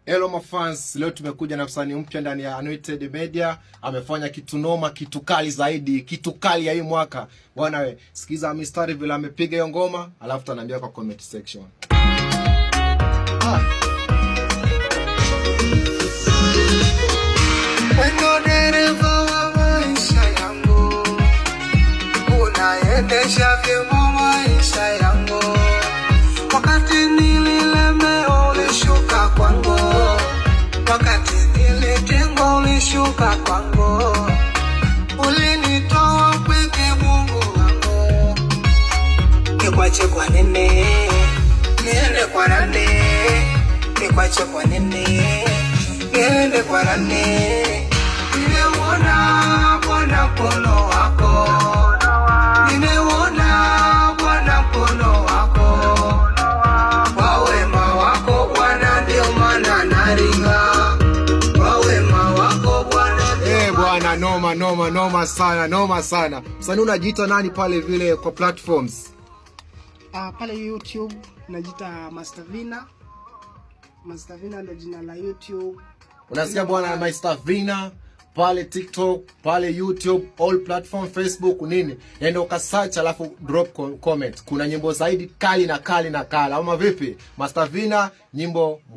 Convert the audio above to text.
Hello mafans, leo tumekuja na msanii mpya ndani ya Anointed Media. Amefanya kitu noma, kitu kali zaidi, kitu kali ya hii mwaka. Bwana we, sikiza mistari vile amepiga hiyo ngoma, alafu tanaambia kwa comment section. Ah. Wendo dereva wa maisha yangu, unaendesha vyema maisha yangu. Wakati nililemewa ulishuka kwangu, wakati nilitengwa ulishuka kwangu, ulinitoa kweke Mungu wangu. Nikwache kwa nini? Niende kwa nani? Nikwache kwa nini? Niende kwa nani? Nimeuona Bwana mkono wako, nimeuona Bwana mkono wako, kwa wema wako Bwana ndio maana naringa, kwa wema wako Bwana ndio Eh, bwana, noma noma noma sana, noma sana. Msanii unajiita nani pale vile kwa platforms? Pale YouTube najiita Master Vina. Master Vina ndo jina la YouTube. Unasikia bwana, Master Vina pale TikTok, pale YouTube, all platform, Facebook nini, nenda ukasearch alafu drop comment. Kuna nyimbo zaidi kali na kali na kali, ama vipi? Master Vina nyimbo.